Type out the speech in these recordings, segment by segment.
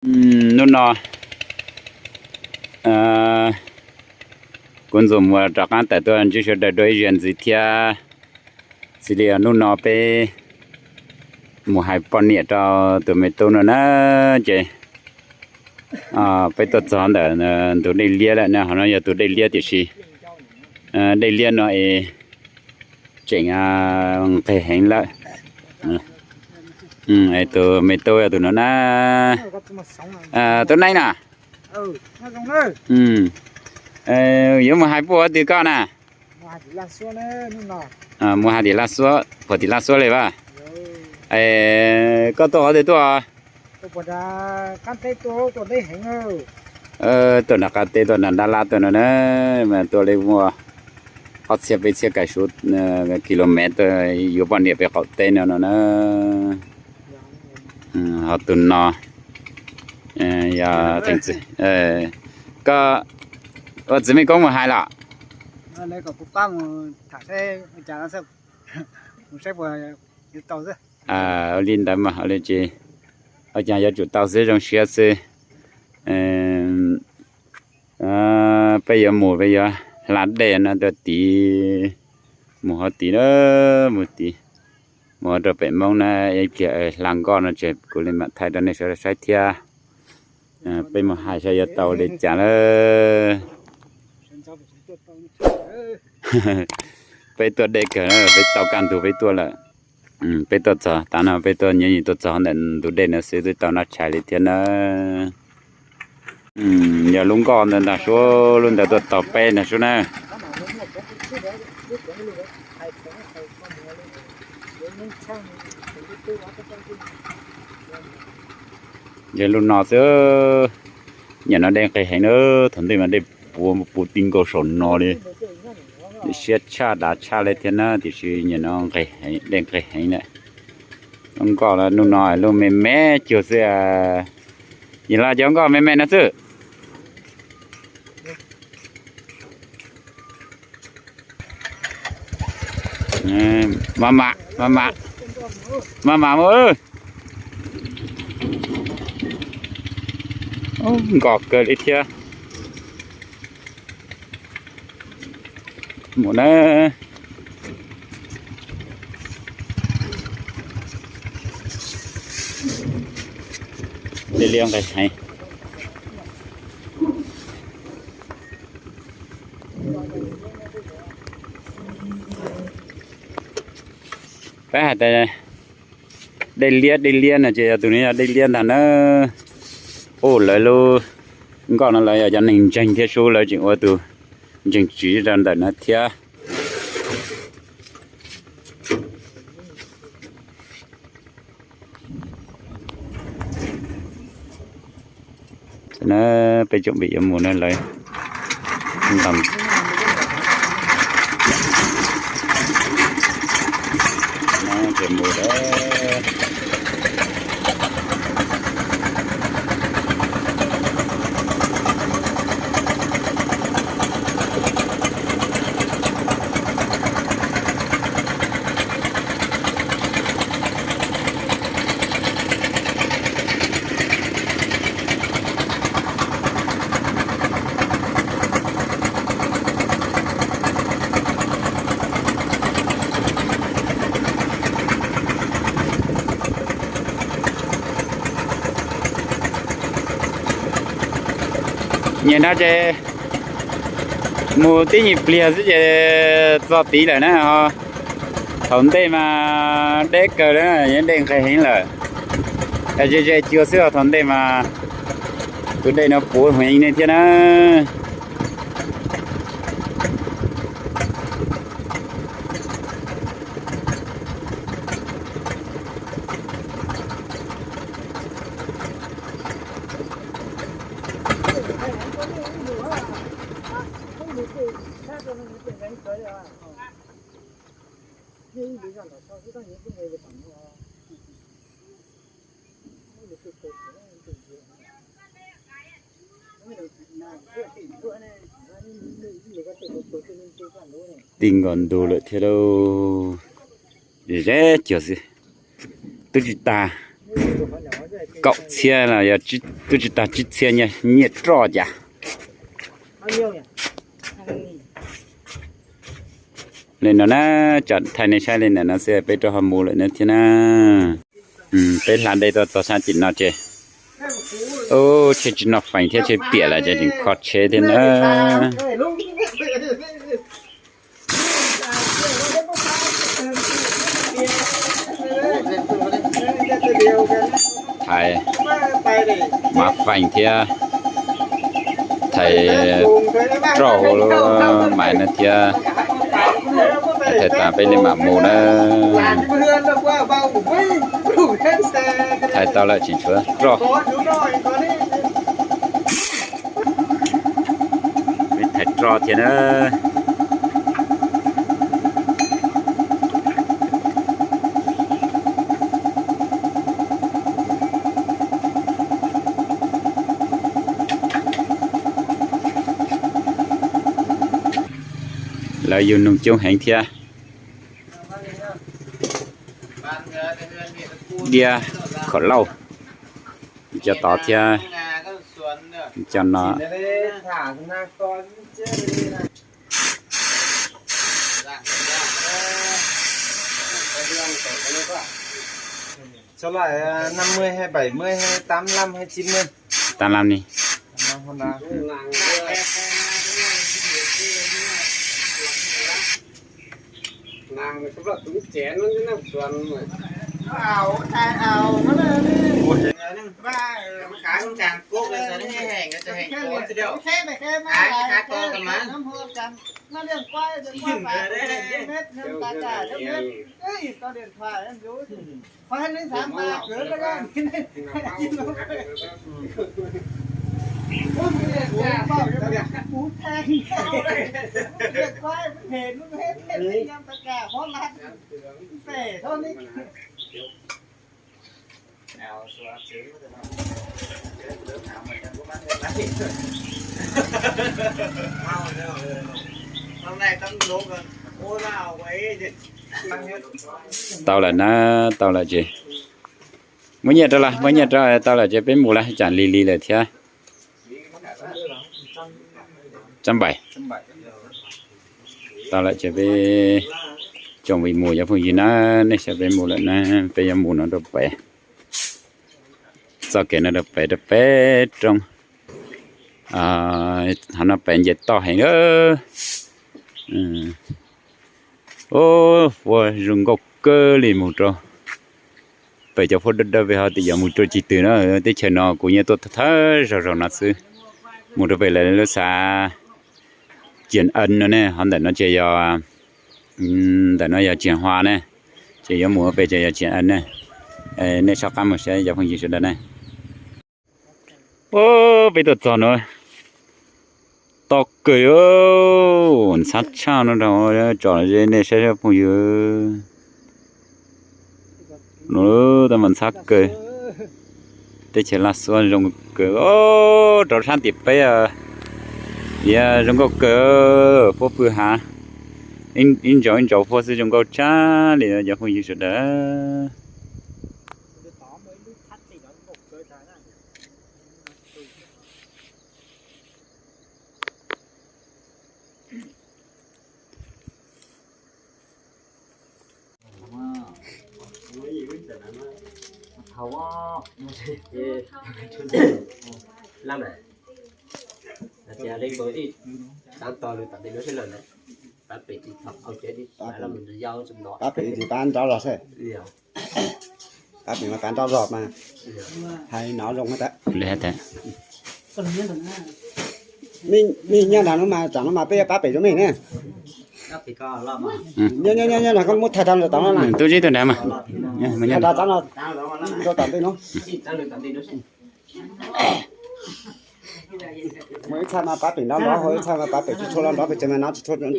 Hnub no kuv Ntxoov Muas rov qab tawm tuaj ntsib sawv daws dua ib zaug ntxiv thiab. Xws li hnub no peb mus hais poj niam rau tus me tub no na, ces peb tuaj txog ntawm ntug dej liab lawm na. Qhov no yog tus dej liab tiam sis dej liab no es tseem nqeg heev lawm. Tus me tub yog tus no na. Tub Neeb na, yuav mus hais puag tim koj na. Mus hais tim Laj Xuab, puag tim Laj Xuab li vas. Koj tuaj qhov twg tuaj? Tuaj nram qab teb tuaj nram Dab Lab tuaj no na, mas tuaj li muaj ob txhiab peb txhiab kaum suv kilomev tuaj yuav poj niam pem qaum teb no no na. Ho tus no yog, koj ua txiv Mej Koob mus hais los? Ua li ntawd mas ua li ces ua cas yuav tsum tau xwb, zoo siab xwb. Peb yuav mus, peb yuav hla dej no rau tid, mus hov tid na, mus tid, mus rau pem Hmoob na, ib pliag hla nkoj no ces kuv li mam thaij rau nej sawv daws saib thiab. Peb mus hais saib yuav tau li cas lawm. Peb tuaj deb kawg, peb tau kaj ntug peb tuaj lawm. Peb tuaj txog tav no, peb tuaj nyob tuaj txog ntawm ntug dej no xwb twb tau noj tshais li thiab na. Yog lub nkoj ntawd ntag sub, lub ntawd tuaj tau peb ntag sub na. Yog lub no xwb, nyiam no dej nqeg heev na, thaum ntej mas dej puv puv ti nkaus saum no li. Siab tshaj dav tshaj li thiab na, tiam sis nyiam no dej nqeg heev lawm. Lub nkoj lub no lub me me cuag xwb. Yim los cov nkoj me me no xwb. Maj mam, maj mam, maj mam mus. Nkoj kawg li thiab. Mus na. Dej liab nqeg heev. Peb hais tias dej liab dej liab no ces yog tus no yog dej liab ntag na. Ub, lawv lub nkoj no lawv yog cov neeg ntseeg thiab sub, lawv tseem ua tus ntseeg txiv rau ntawm no thiab. Peb tsoom pem yuav mus na lawv. Nyem no ces mus tib nyuag pliag xwb ces txog tid lawm na. Thaum ntej mas deb kawg li, dej nqeg heev lawm. Ze ze cuag xwb os, thaum ntej mas tus dej no puv heev li thiab na. Ti nkaus ntug lawm thiab lauj. Ze cuag xwb, twb tsis tag. Kaum txhiab los yog twb tsis tag tsib txhiab nyiaj roj cas. Li no na, tso thaij nej saib li ntawm no xwb peb rov ho mus lawm na thiab na. Peb hla dej tuaj txog sab tim no ces, ub, tsheb tsis noj feem thiab tsheb piam lawm ces tseem kho tsheb thiab na. Thais Mav Feem thiab thais Roj Maiv no thiab, thais tas peb li mam mus na. Thais tau lawm tseem tshuav Roj. Peb thais Roj thiab na. Lawv yug nug coob heev thiab. Diab Khaum Lauj, cov tod thiab, cov no. Số loại à, năm mươi hay bảy mươi hay tám lăm hay chín mươi? Tám lăm đi. Tám lăm không nào? Làng này có loại túng chén nó rất là xuân mà. Ảo, thằng ảo, nó là... Ủa, cái con chàng cốt này sao nó hẹn, nó cho hẹn có chứ đâu. Cái, cái to cơ mà. Nó liên quan, liên quan phải biết, nên ta cả cho biết. Ê, có điện thoại em rủ. Khoan, đến tháng ba cưới các em. Ủa, ủa, ủa, ủa, thang. Điện thoại, hết, hết, anh em ta cả, bó lát. Phê thôi đi. Tau lawm na, tau lawm ces muab nyiaj rau lawm, muab nyiaj rau, tau lawm ces peb mus lawm, tsam lig lig lawm thiab. Tsab npaim. Tau lawm ces peb tsoom vim mus cov phooj ywg na, nej saib peb mus lawm na, peb yuav mus no rau pem, txoj kev no rau pem, rau pem roob. Hov no pem nce toj heev. Ua zoo nkauj kawg li mus rau pem cov phuaj dawb dawb pem ho tim yov mus rau cig twg na. Teb chaws no kuv nyiam tuaj thawj zaug zaug no xwb. Mus rau pem lawv lub xav Cian An no ne, ho ntawm no ces yog, ntawm no yog Cian Hua ne, ces yuav mus pem ces yog Cian An ne. Nej soj qab mus saib cov phooj ywg sawv daws ne. Peb tuaj txog no, to kawg, ntxhab tshaj no, tsom ze nej saib phooj ywg. Tau mas ntxhab kawg, teb chaws Laj Xuab zoo kawg. Rov sab tim peb, zoo nkauj kawg, puab pw hav, ib ntsaus ib ntsaus puab xwb, zoo nkauj tshaj li cov phooj ywg sawv daws. Pab pem tsis pab nrov zog xwb. Pab pem mas pab nrov zog mas hais no zoo tas. Mej nyob nram no mas, tsam no mas peb pab pem rau mej ne. Nyob nyob nyob nyob, koj muab thaij tau tod no na. Tub zib tug nrad mas. Thaij tau tod no rau tom ntej no. Muaj ib txhais mas pab pem nrov nrov, ho ib txhais mas pab pem tsis tshua nrov nrov, pes tsawg mas no tsis tshua tseeb.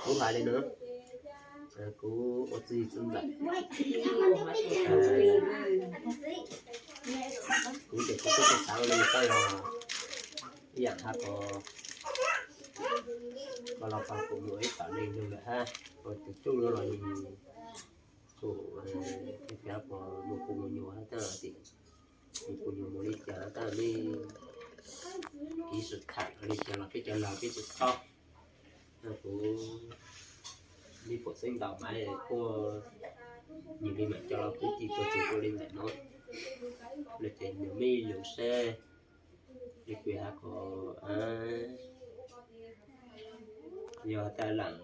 Kuv hais li no, kuv ua txij txij ntxawm, kuv ces kuv twb tsis xav ua li koj yog Ib yam hab ko, ko los pog kuj mus ib tom neeg lug lawm hab, ko tus tub los yog kuj, kuj mus kuj mus nyuam hab tab sis kuj nyuam mus li cas tab sis kiv xwm tham li cas los peb cov laug peb tsis paub. Kuv li pum xeeb ntaus mas kuj yus li mam coj los kwv tij tuaj txug kuj li ntawm no, los ces nws muaj ib lus seb li kws hab ko, yog tas lam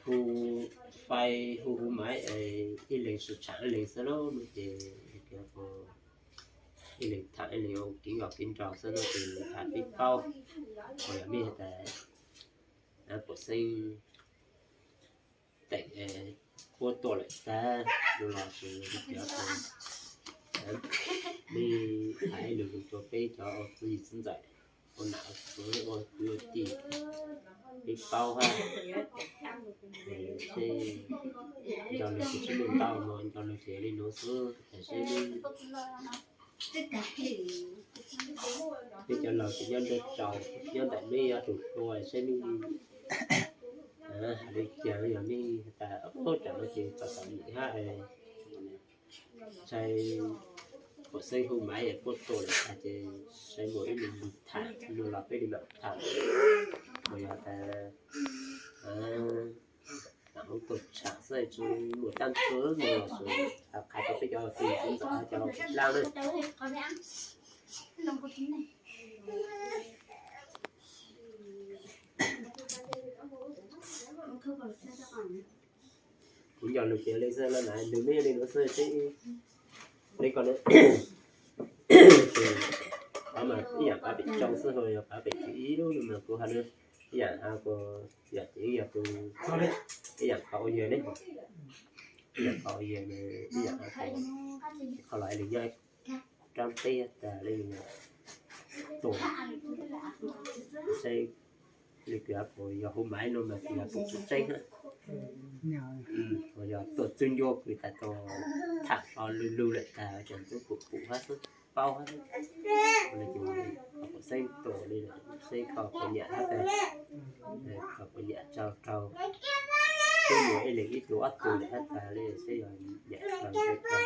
hu fais hu hu maiv ib leeg sib tsham ib leeg xwb lauj no ces ib leeg tham ib leeg ua kev nkauj kev nraug xwb no ces tham peb paub. Ho yog mej has tas pum xeeb teem puab tuaj lawm tag no los sis mej hais ib lus rua peb cov ua txwj yim txwv ntxawm, ua nam ua kwv ua tij, peb paub hab. Seb nco nws ces sib nug ntau no, nco nws ces li nuav xwb, tam sim no peb cov laug ces nyob nruab tsaus, nyob ntawm mej yuav tus hlua seb mej hais li cas, yog mej tas ua tam no ces txom txom nyem hab, ntshai pum xeeb hu maiv puab tuaj lawm tag ces sai mus ib lus lug tham lug los peb li mam tham. Ho yog tas lam hu tuaj tsham xwb tsis muaj tab txwv no los sis qha rua peb cov txwj yim txwv ntxawm cov laug dlaab na. Kuv nco nws tias li xwb na, nws muaj li nuav xwb, peb ko na, ces qhov mas ib yaam pab pem tsoo xwb ho yog pab pem tsoo ib lub no mas kuv has na, ib yaam has ko, yog ces yog tus, ib yaam qhov ua yawg ne, ib yaam qhov ua yawg, ib yaam has ko, qhov los ib lwm nyob rab teb tas li, tus, saib li kws has ko yog hu maiv no mas kws yog tus tseeb tseeb na, ho yog tuaj txug ncua kws tas tus tham hlo lug lug lawm tas cov tub pum pum hab xwb, paub hab xwb. Ua li ces pum xeeb tus li lawm seb koj puas nyiam hab tas, koj puas nyiam rau rau, twb muaj ib leeg ib tug ob tug lawm hab tas li seb yog nyiam rau seb koj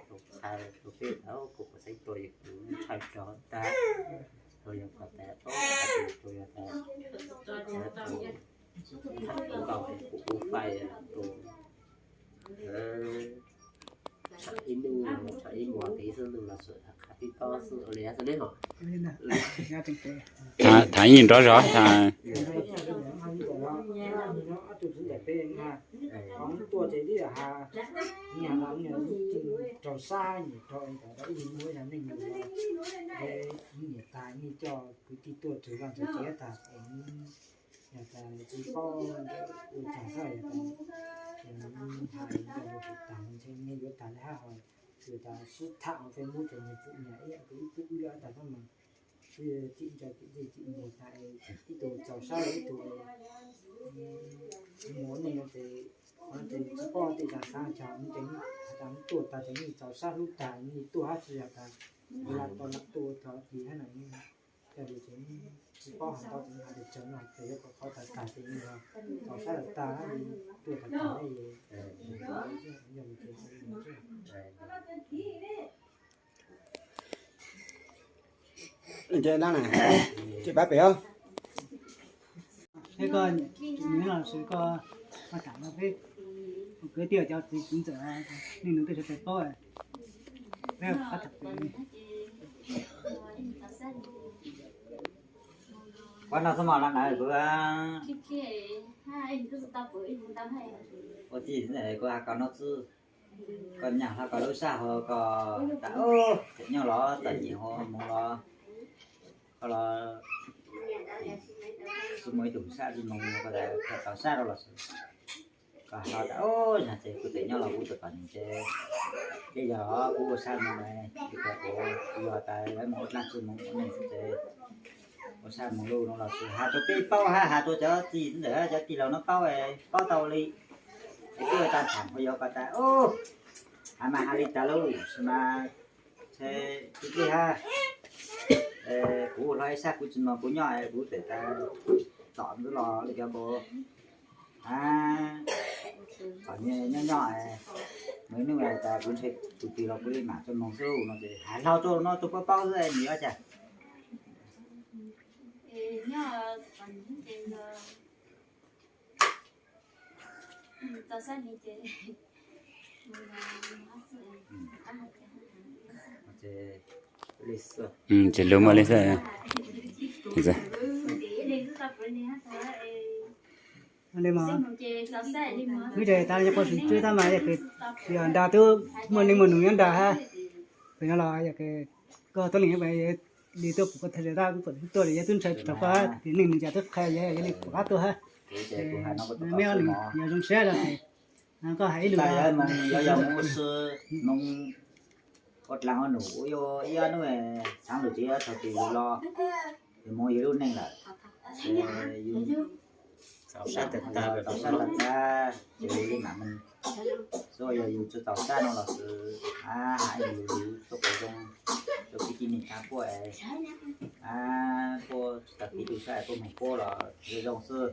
tus qha rau peb tas kuv pum xeeb tus yog kuv ntshai rau tas, ho yog koj tas tus yog tas, tus tham ntau kuv ua fais tus, tham ib nub tham ib muag tiv xwb nws los xwm qha tib tob xwb ua li xwb ne ho. Tham ib nrov zog. Raug sab nyuam rau ib ib neeg, niam tas nej coj kwv tij tuaj txug vaj txug tsev tas, yog tas tsis paub ua cas xwb, yog tas hais nco tus tas ntshe nej yuav tas li hab ho, yog tas sib tham ua Facebook ces nyias txwm nyias ib yam, ib tug ib lub tas xwb mas, wb txij nco txij txij mus tas ib tug txaus sab ib tug mus nej no ces, qhov no ces tsis paub tej zag xav cas no ces has tas tuaj tas ces nej txaus sab hlub tas nej tuaj hab tsis yog tas ua lam tau lam tuaj ua tau ti hab na. Yog li ces tsis paub has tau ces has tas tsaug no ces yuav kom qhov tas tas ces yog txaus sab lawm tas hab li tuaj tas tas hab li. Yog li ces ces pab pem os. Peb koj, nws los sis koj, koj tham no peb kwv tij cov txiv txiv ntxawm, neej nus tej sawv daws paub, peb pab tham pem. Qhov no xwb mas los ntawd kuv ua txij kuv has kom no xwb, koj nyam hlo koj lub sab hauv koj tas, tseem nyob los txom nyem hauv moov los, koj los tsis muaj ib tug sab tsis moog koj tas koj txaus sab rau los xwb. Koj hlo tas, yog ces kuv tseem nyob los kuv tseem txom nyem ces, ces yog kuv ua sab moog, kuv yog tas lawv moog ua dlaab tsi moog ua neej xwb ces ua sab moog lug no los xwb has rua peb paub hab has rua cov txiv ntxawm cov tij laug no paub, paub tau li. Es peb ua tag tham kuv yuav koj tas, has mas has li cas lauj, sis mas ntshe tib teb hab, Kuv ua hlob ib sab kuv tsis mloog, kuv nyob kuv pem tas txom ntxwv los li cov npau, txom nyem nyob nyob, mus ib hnub tas kuv ntshe tus twg los kuv li mam tso mloog xwb no ces hais hlo rau no rau pab paub xwb nws yuav cas. Ces lus muaj li xwb. Li mas, wb ces tas nyob qhov tseem tswb tab mas yog kws nrag twb muaj neeg muaj nus nyob nrag hab, pem no los yog kws koj tuab leeg li tuaj pum koj thaj zam tab kuv pom tuaj li yog twb ntshai tsis tau koj hab, ces neeg nws cas twb qhia yog yog li pom qab tuaj hab. Meb ob leeg yog zoo siab rau ces koj hais ib lus. Mus ua dlaag ua num ua ib ob hnub, xaav lug tsis thaum twg yus los, yus moog yus lub neej lawm, yus txaus sab tag tag, ces yus li mam mus. Xyov yog yus tsis txaus sab no los sis, a, hab yus lug tuaj quas zoo rau kwv tij neej tsaa puab, a, puab tsis tau kev tu sab puab moog puab los zoo zoo xwb.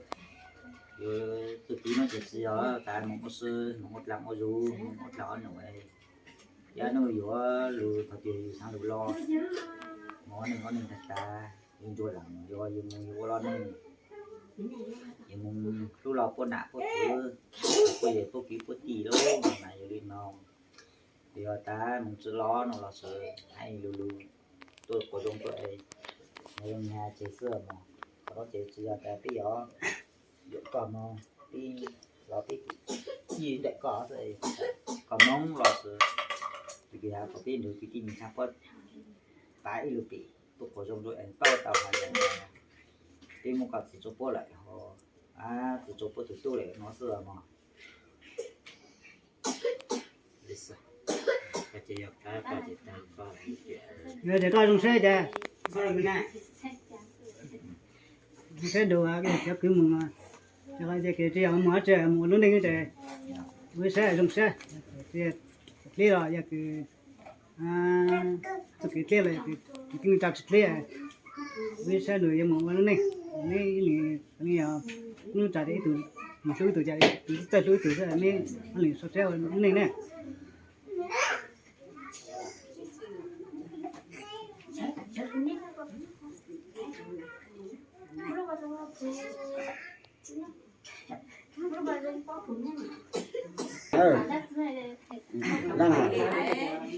Yus txuj kev no ces tsis yog tas moog ua si, moog ua dlaag ua zug, moog ua dlaag ua num, ib ob hnub yuav lug thaum twg yus xaav lug los, moog ua neej ua neeg tag tas, yus ntsuag laam yus, yus moog yus ua lub neej, yus moog hlub lug puab nam puab txwv, puab yawm puab kwv puab tij lawm mas yog li no. Yog tas moog tsis los no los sis hab lug lug tuaj quas zoo tuaj es, zoo nyag tseg xwb mog. Qhov no ces tsis yog tas peb yuav yuam koj mog, peb los peb yig ntawm koj xwb, koj moog los sis, tus kws has kom peb nrug kwv tij neej tsaa puab pab ib lub pem tuaj quas zoo rau es paub tau has tas peb muab koj txwv rua puab lawm, txwv rua puab tug tub lawm no xwb mog. Yog ces koj zoo siab ces, zoo siab nrug cov kwv mus, ces tsis yog mus dlaab tsi, mus ua lub neej ces ua ib sab zoo siab, dlib los yog kws txuj kev dlib los yog kws kev neej tsaa tsis dlib, ua ib sab nrug yuav mus ua lub neej. Neb ib leeg yog ib lub tsav ces ib tug mus hlub ib tug, ces ib tug txawj hlub ib tug xwb, neb ib leeg sau siab ua lub neej ne.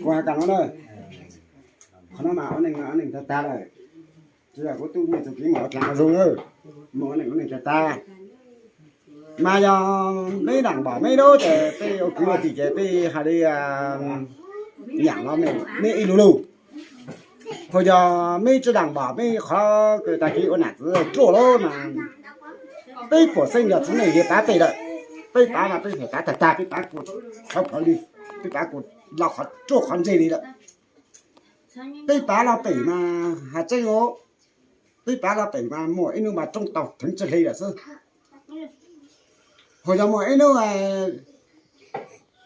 Kuv has tas no na, qhov no mas ua neej ua neeg tag tag lawm, tsis yog kuv tuaj muaj txuj kev mus ua dlaag ua zug, mus ua neej ua neeg tag tag. Mas yog meb daam npam meb lub ces peb ua kwv ua tij ces peb has li yaam los meb ib lug lug. Ho yog meb tsi daam npam meb qhov kws tag kis ua nam txiv ruaj lawm mas peb puam xeeb yog txiv neej yog pav pem lawm. Peb pav mas peb pav tag tag, peb pav kuas thawv plhawv li, peb pav kuas los qhov ruaj qhov ntseg li lawm. Peb pav los pem mas has tseeb os, peb pav los pem mas muaj ib hnub mas rooj tau theev tsawg hli lawm xwb. Ho yog muaj ib hnub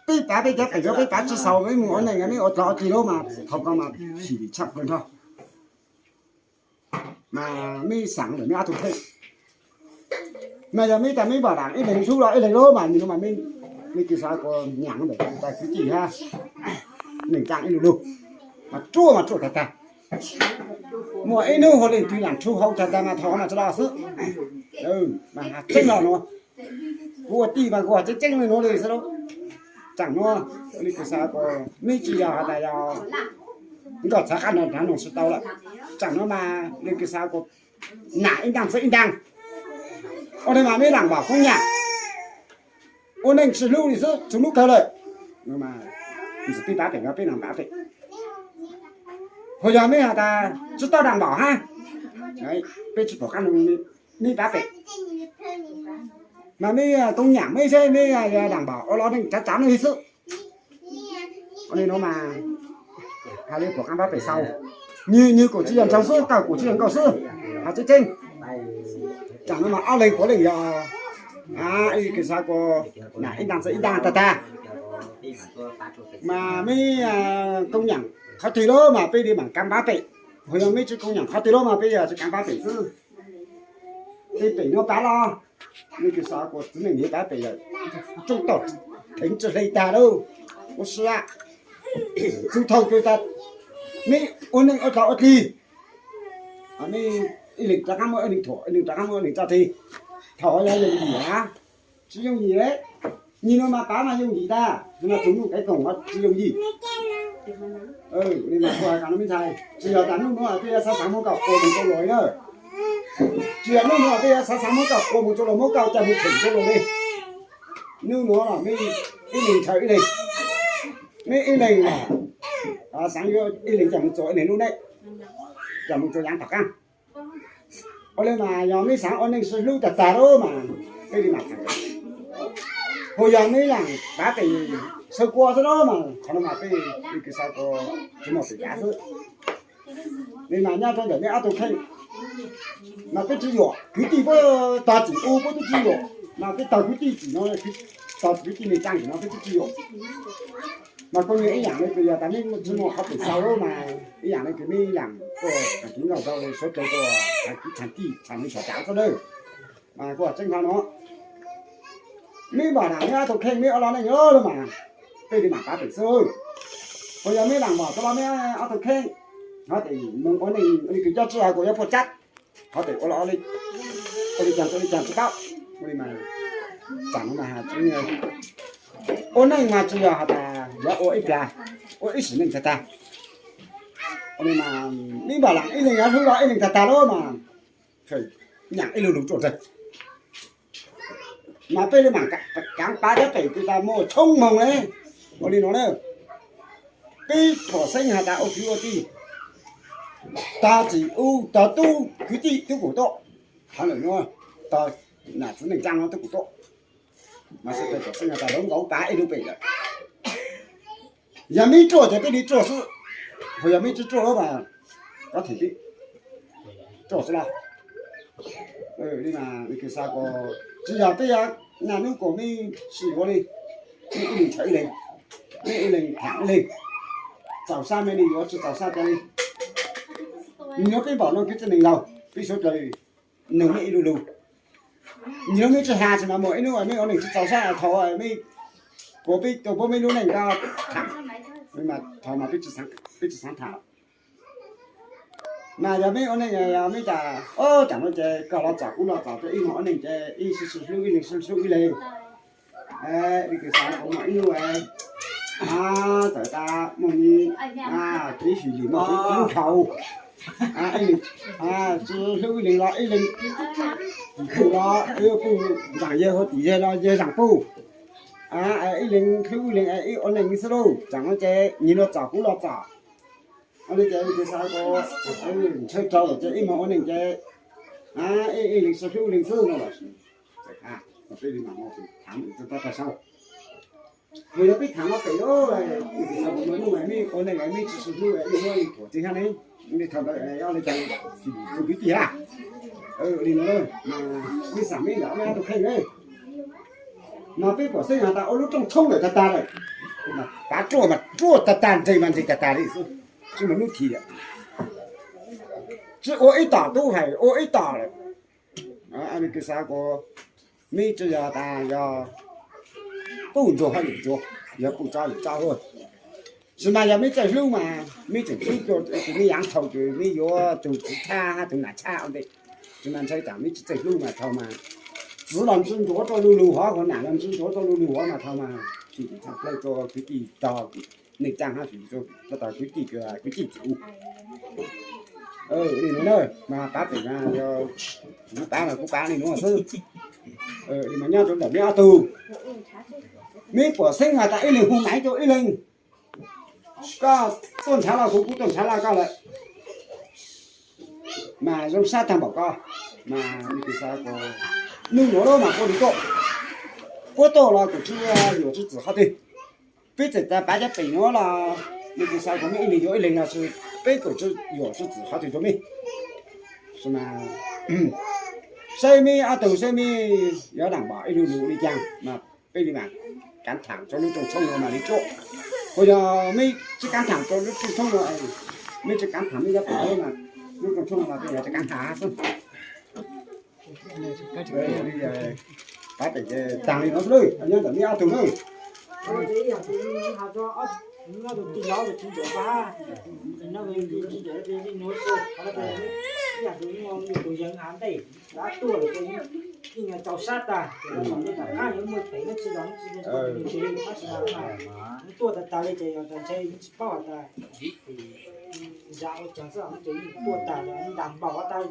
peb pav peb cov pem, yog peb pav tsi xaus, meb mus ua neej meb ua dlaag ua dig lawm mas thaum ko mas chim tshaj plaws nrho. Mas meb xaav lawm meb ob tug theej. Mas yog meb tas meb npam daam ib leeg hlub los ib leeg lawm mas nws no mas meb, meb kws xav kuas nyaam ntawm tas kwv tij hab neej tsaa ib lug lug, mas ruaj mas ruaj tag tag. Muaj ib hnub hu leej twg laam rhu hau tag tag mas thaum ko mas tsi los xwb. Mas has tseeb los nuav, kuv ua tij mas kuv has tseeb tseeb le nuav li xwb lauj. Tsaam nuav li kws xav kuas meb tsi yog has tas yog nkauj txhav qab nrho nrhav noog tsi tau lawm. Tsaam nuav mas li kws xav kuas nam ib ntaag txiv ib ntaag. Ua le mas meb daam npam kub nyaam, ua neej tsi hlub li xwb, tsuas hlub kawg lawm. Ntxim peb pav pem, peb nam pav pem. Ho yog meb has tas tsi tau daam npam hab, peb tsi pum qab nrug meb pav pem. Mas meb kub nyaam meb seb meb daam npam ua los neej tsav tsav nuav li xwb. Ua le nuav mas has le pum qab pav pem xaus, nwg, nwg kuj tsi yog ntsoog xwb, koj kuj tsi yog nkauj xwb, has tseeb tseeb. Tsaam nuav mas ob leeg puav leej yog ib kws xav kuas nam ib ntaag txiv ib ntaag tag tag. Mas meb kub nyaam qhov twg lawm mas peb li maam kab pav pem. Ho yog meb tsi koom nyam qhov twg lawm mas peb yog tsi kaav pab pem xwb. Peb pem nuav pab los, mej kws xav kuas txiv neej ntiav pab pem lawm, tsooj tau theev tsi hle tag lawm. Ua si, txug thaum kws tas meb ua neej ua dlaag ua dlig, meb ib leeg rov qaab muab ib leeg thuam, ib leeg rov qaab muab ib leeg tso tseg, thaum yog yooj yim, tsi yooj yim le. Nyim nuav mas pab mas yooj yim tag, txug nuj kaiv koom tsi yooj yim. Li mas kuv has rau meb ntxhais, tsi yog tas nub nuav peb yuav xav xaav muab koj qua moog rua luas na. Tsi yog nub nuav peb yuav xav xaav muab koj qua moog rua luas, muab koj coj moog theem rua luas li. Nub nuav los meb ib leeg ntshaw ib leeg, meb ib leeg los xaav yuav ib leeg coj moog txuas ib leeg lub neej, coj moog rua yaav tom qaab. Ua li mas yog meb xaav ua neej sib hlub tag tag lawm mas peb li mas, ho yog meb laam pav pem xaw kua xwb lawm mas qhov nuav mas peb li kws xav kua tsi muaj pem kav xwb. Li mas nyob rua ntawm meb ob tug kheej mas peb tsi yuam, kwv tij puab tog txim u puab tub tsi yuam, mas peb tog kwv tij txim no, tog kwv tij neeg tsaa txim no peb tub tsi yuam. Mas kuj yog ib yaam le kws yog tas meb tsi muaj qhov pem xaw lawm mas ib yaam le kws meb laam tuaj thaam kiv nkauj tau suav dlawg tuaj thaam kwv thaam tij thaam neeg thaam tsav xwb lawm. Mas kuj tseeb qhov nuav, meb npam laam meb ob tug kheej meb ua lub neej lawm mas peb li mam pav pem xwb. Ho yog meb laam npam tau los meb ob tug kheej, ho tes moog ua neej li kws coj tsi hab kuas yuav puaj tsab, ho tes ua li caag ua li caag tsi paub. Ua li mas, tsaam no mas ua neej mas tsi yog has tas yuav ua ib plag, ua ib sim neej tag tag. Ua li mas meb npam laam ib leeg yuav hlub los ib leeg tag tag lawm mas nyaam ib lu lug ruaj nrag. Mas peb li mam kaav pav cov pem kws tas muaj tshoob moog le. Ua li no na, peb pom xeeb has tas ua kwv ua tij, tog txim u tog tub kwv tij tub kuj tuaj, hov lawm nuav, tog nam txiv neej tsaa nuav tub kuj tuaj. Mas peb pom xeeb has tas lawv nkaus pav ib lub pem lawm. Yog meb ruaj ces peb li ruaj xwb, ho yog meb tsi ruaj lawm mas kov them peb ruaj xwb los. Li mas kws xav kuas tsi yog peb yuav naj nub kuas meb sib yuav li, meb ib leeg ntshaw ib leeg, meb ib leeg thaam ib leeg, txaus sab mej li yuav, tsi txaus sab ca li. Nyuav peb npaum no kwv txiv neej laug, peb suav dlawg noog mej ib lu lug. Nyuav mej tsi has tsi mas muaj ib nub mej ua neej tsi txaus sab, thaum mej kuas peb tua puab mej lub neej koj thaam, thaum mas peb tsi xaav thaam. Mas yog meb ua neej yog meb tas, o, tsaam no ces koj los txom kuv los txom, ib hmos ua neej ces ib sib sib hlub ib leeg sib hlub ib leeg. Li kws xav kuas muaj ib nub txawm tas muaj kev fim lim muaj kev kub dhau, ib leeg tsi hlub ib leeg los ib leeg, kuj los kuj zaam yawg, huv tim yawg los yawg zaam puj, ib leeg hlub ib leeg ib ua neej xwb lauj. Tsaam no ces nyuag los txom kuv los txom. Ua li ces kws xav kuas ntshaw rau lawm ces ib hmos ua neej ces ib leeg sib hlub ib leeg xwb no los. Peb li mas thaam tag sau, yog peb thaam no pem lawm, kws xav kuas muaj ib nub meb ua neej meb tsi sib hlub ib muab ib thuam tsi hab ne, li thaum ntawd yog li cas, tus kwv tij hab. Li no, meb xaam meb ntawm meb ob tug kheej le. Mas peb pom xeeb has tas ua lub rooj tshoob lawm tag tag lawm, pav ruaj mas ruaj tag tag, nres mas nres tag tag li xwb, tsi muaj nub thim lawm. Tsi ua ib tom tub hais ua ib tom lawm. Kws xav kuas meb tsi yog tas yog puj ntsuag hab yawm ntsuag, yog puj tsob yawm tsob hab. Tsi mas yog meb txawj hlub mas meb tseem hlub, meb yaav thaum kws meb yuav tug txiv tshaj hab tug nam tshaj ua ntej. Tsi mas ntshai tas meb tsi txawj hlub mas thaum mas txiv los ntsia ntsuav rua lu lug hov, nam los ntsia ntsuav rua lu lug hov mas thaum mas tsi tshaj plawg rua kwv tij tog neej tsaa hab, tsi tshaj tog kwv tij, kwv tij txim u. Li nuav na, mas pav pem mas yog kuv pav mas kuv pav li nuav xwb. Li mas nyob rua ntawm meb ob tug, meb pom xeeb has tas ib leeg hu maiv rua ib leeg, koj tuaj nrhav los kuv, kuv tuaj nrhav los koj lawm, mas zoo sab tag npaum ko. Mas nub nuav mas puab li tuaj, puab tuaj los kuj tsi yuam tsi txim qhov twg. Peb txawm tas pav cov pem nuav los nws kuj xav kuas meb ib leeg yuav ib leeg los sis peb kuj tsi yuam tsi txim qhov twg rua mej. Saib meb ob tug saib meb yuav lam npam ib lu lug li caag mas peb li mas kaav thaam rua lub rooj tshoob nuav mas li tsuaj. Kuj yog meb tsi kaav thaam rua lub rooj tshoob nuav es Mej tsi kaav tham mej yuav tham mas, lub rooj tshoob no mas peb yuav tsi kaav tham xwb. Pab pem ces taag li no xwb, nyob ntawm mej ob tug na. Tuaj tas tas li ces yog ntshe tsis paub tas zam ua caag xwb, ces yeej tuaj tas li ntas npaum tas.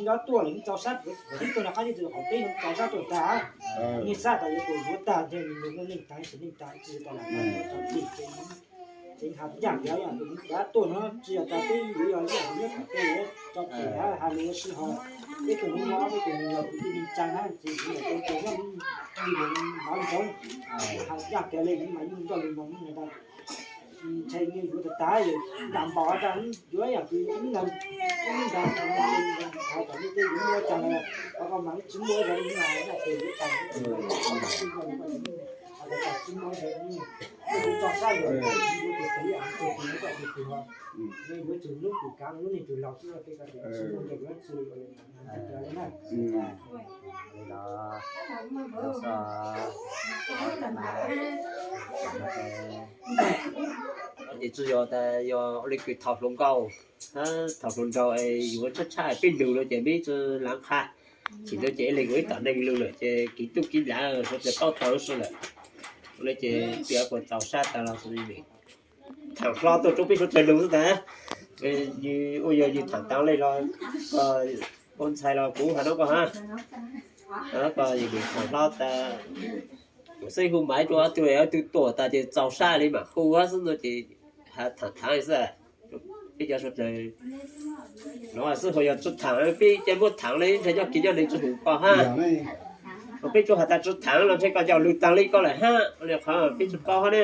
Nyob tuaj lawm txaus sab, ib tug no qab ib tug qhov peb no txaus sab tuaj tas. Yeej sab tas yuav tus yuav tag, ntshe nws muaj neej tas ib sim neej tas tsis tas lam tau tim ces tseev has yaj tias yog tus yuav tuaj no tsis yog tas peb yuav yog yaj tus nyob tom tej tso pem has lus ua si ho peb tus no peb tus no yog kwv tij neej tsaa hab txiv tsis yog tus nyob li mus hov ntsoov has yaj tias li mas yeej nco li mus tas. Ntshe nws yuav tas tas ntas npaum tas yuav yam twg ib leeg ib ntas hov tom nej tej yuav muaj tas qhov ko mas tsis muaj tas li mas yaj tias yuav tas tsis muaj tas tso sab yuav tus twg yam tus twg yuav tus twg ho yuav tus hlub tus kav lub neej tus laug xwb tej ko tsis muaj tas yuav tsis Ces tsis yog tas yog ua li kws thaum hluas nkauj, thaum hluas nraug es yuav tshaj tshaj peb lug no ces peb tsi laav qha, tsim no ces ib leeg ua ib tom neeg lug lawm ces kiv tub kiv ntxhais sawv daws paub taag lub sij lawm. Ua li ces peb puas txaus sab tas los xwb li. Thaam hlo tuaj rua peb suav dlawg lug xwb tas. Yog ua yog yus thaam taav le los koj ua ntxhais los kuv has nub koj hab. Koj yog thaam hlo tas, kuv xeeb hu mas ib tug ob tug, ob tug tuaj tas ces txaus sab li mas hu hab xwb no ces has thaam thaav xwb. Peb cov suav dlawg no xwb, hu yog tsi thaam peb ca muab thaam le ntshe nyob kiv nyob neeg tsi hum koj hab. Ua peb tsuas has tas tsi thaam los ntshe koj coj lug taag le koj lawm hab. Ua li qhov peb tsi paub hab ne.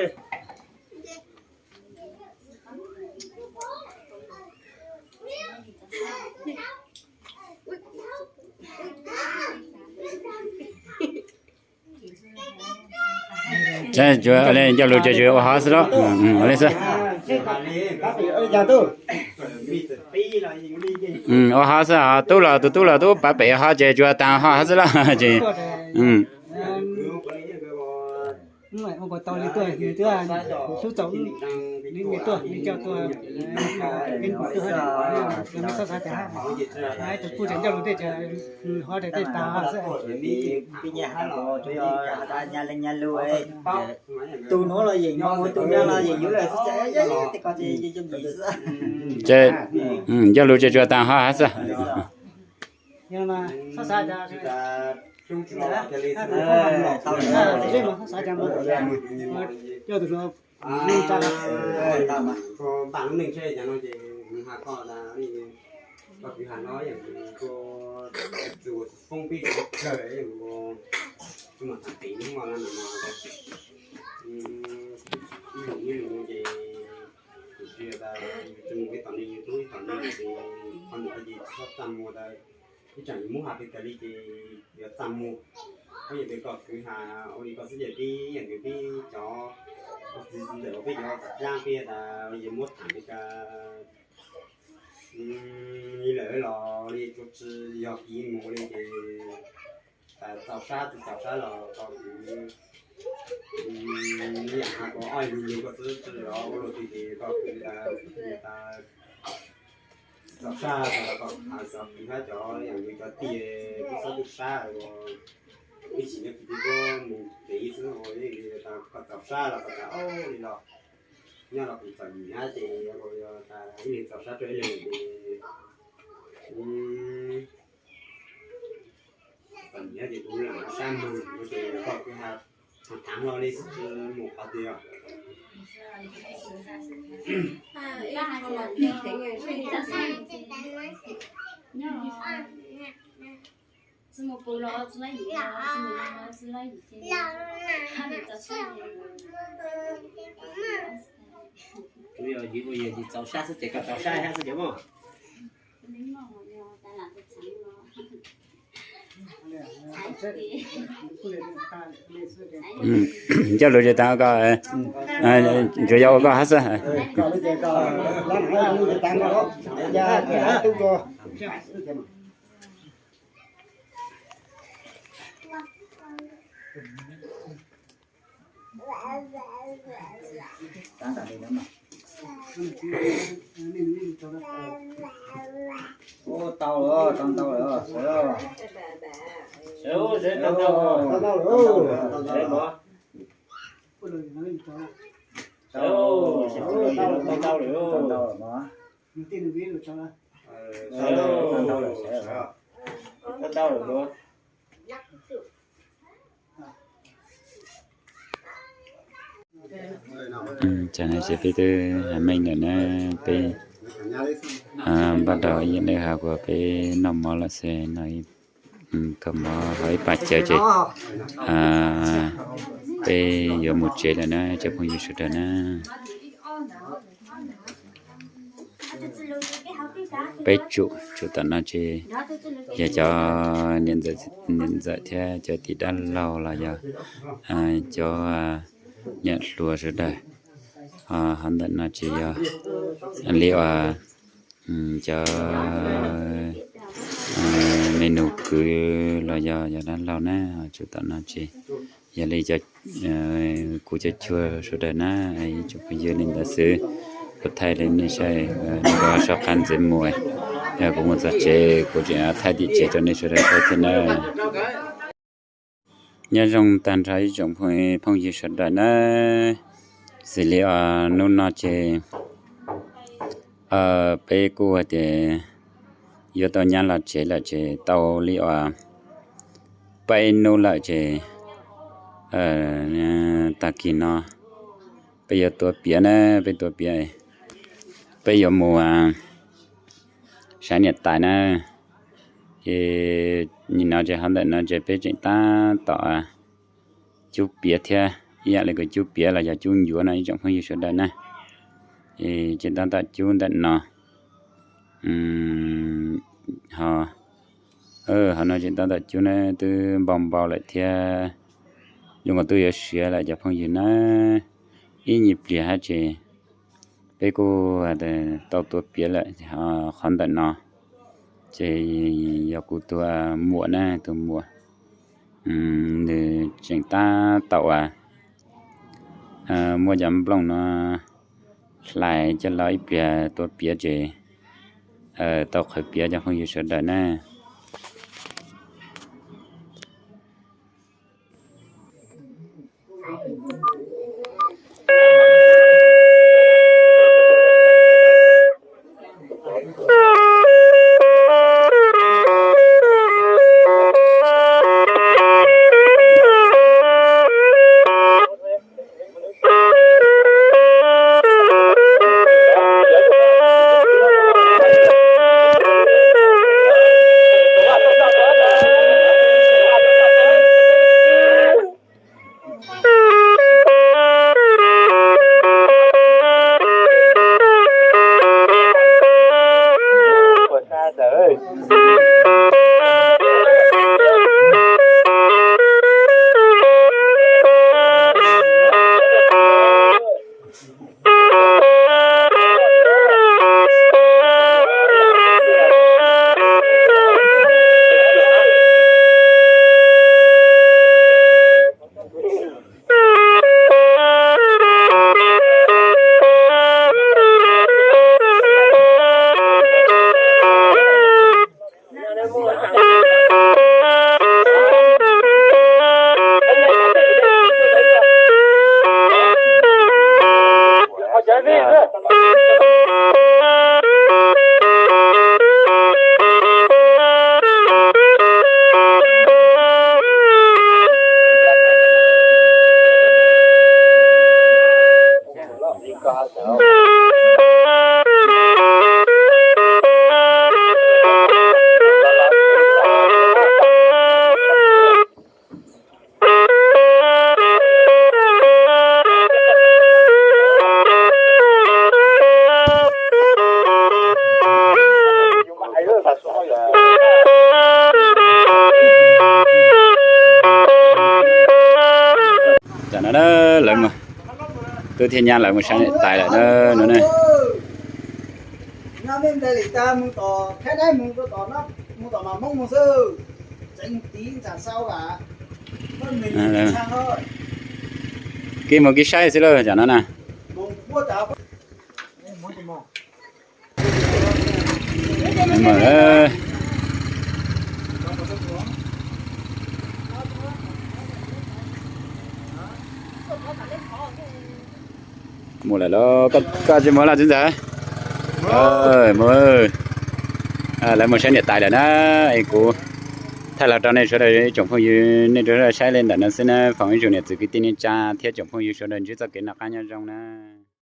Ncauj lug ces tsuas ua hov xwb los. Ua li xwb. Ua hov xwb, tub los tus tub los tub pav pem hov ces tsuas taag hov xwb los ces. Ua tau li tuaj, nws twb hlub txaus, nws tuaj, nws coj tuaj, peb hu tuaj, nws txhob xav tias tus kuj tseem ncauj lug tej ces nws hov tej taag xwb. Peb nyias hab los tsuas yog has tas nyas leej nyas lug, tus nuav los yeej nyob ua tus nraag los yeej yuav lawm xwb, tej ko ces zoo yim xwb. Ces ncauj lug ces tsuas taag hov hab xwb. Npaj lub neej tsheb cas no ces has koj tas, koj kwv has no yog tus foob peb cov kawg, kuv mam tham pem lub moj no no, ib lus ib lus no ces kuv tsis tas, yus tsi mus ib tom neeg, yus tub ib tom neeg ces qhov ntawd ces tsis txhob txaj muag tas, ib tsam yus muab has pes kawg li ces yuav txaj muag. Koj yog tias koj kwv has ua li koj xwb ces peb yog tias peb cov, koj txiv txiv ntxawm uas peb cov txav dlaab peb tas yuav muab tham pes kawg li lawm los li tsuas tsis yog kiv mus li ces tas txaus sab tsis txaus sab los koj kwv, yam has koj ob lus lug koj xwb tsis los ua luaj twg ces koj kwv tas, tas txaus sab tas los koj has txog kwv hab cov yam yus cov tiag kuj txhob tu sab, ib sim nyob kwv tij kuj mus ntev xwb, tas koj txaus sab los koj tas ua li los nyob los kuv txom nyem hab ces yog tas ib leeg txaus sab rua ib leeg ces txom nyem ces kuv lam sab moog ces koj kwv has thaav hlo li xwb tsis mus qhov twg os. Kuv yog yus ua yog yus txaus sab xwb ces koj txaus sab hab xwb ces mog. Coj lus tsis tau koj, tsuas yog ua koj hab xwb. Ua tau lawm, tau ntau lawm, sawv. Tau ntau lawm. Tam no ces peb twb meej lawm na, peb npaj rau ib yam li hais tias peb noj mov lawm xwb no, kaw mov hau ib pas cawv ces peb yuav mus tsev lawm na cov phooj ywg sawv daws na. Peb tsum tsum tom no ces yog cov niam ntxawm thiab cov tij dab laug los yog cov niam hluas sawv daws. Ho ntawm no ces yog li uas cov me nus kwv los yog cov dab laug na, tsum tom no ces yog li kuv cov chua sawv daws na, ib tsoom phooj ywg li ntawd xwb. Kuv thaij li nej saib, nej kuj soj qab ntxiv mus, yog kuv mus txog tsev kuv tseem thaij tim tsev rau nej sawv daws saib thiab na. Nyob zoo tag nrho ib tsoom phooj ywg sawv daws na, xws li os hnub no ces peb kuj hais tias yuav tau nyab los tsev lawm ces tau li uas peb hnub lawm ces tag kis no peb yuav tuav piav na, peb tuav piav, peb yuav mus saib niam tais na. Ces nim no ces hov ntawm no ces peb tseem tab tom cub piav thiab, ib yam li kuv cub piav los yog cub ncuav no ib tsoom phooj ywg sawv daws na. Ces tab tom cub ntawm no, ho hov no ces tab tom cub na, twb npau npau lawm thiab, zoo nkaus twb yuav siav lawm cov phooj ywg na. Ib nyuag pliag hab ces peb kuj tau tuav piav lawm. Qhov ntawm no ces yog kuv tus muam na, tus muam nws tseem tab tom uas muab cov nplooj no hlais coj los ib pliag tuav piav ces tau qhwv piav cov phooj ywg sawv daws na. Tub thiab nyab lawv mus saib niam tais lawm na no ne. Kib mus kib saib xwb lauj, tam no na. Mus lawm los, koj tsis mus los txiv ntxawm? Mus, lawv mus saib niam tais lawm na. Es kuv thaij los rau nej sawv daws ib tsoom phooj ywg nej rau saib li ntawm no xwb na, foom ib tsoom niam txiv kwv tij neej tsa thiab tsoom phooj ywg sawv daws ntsib txoj kev noj qab nyob zoo na.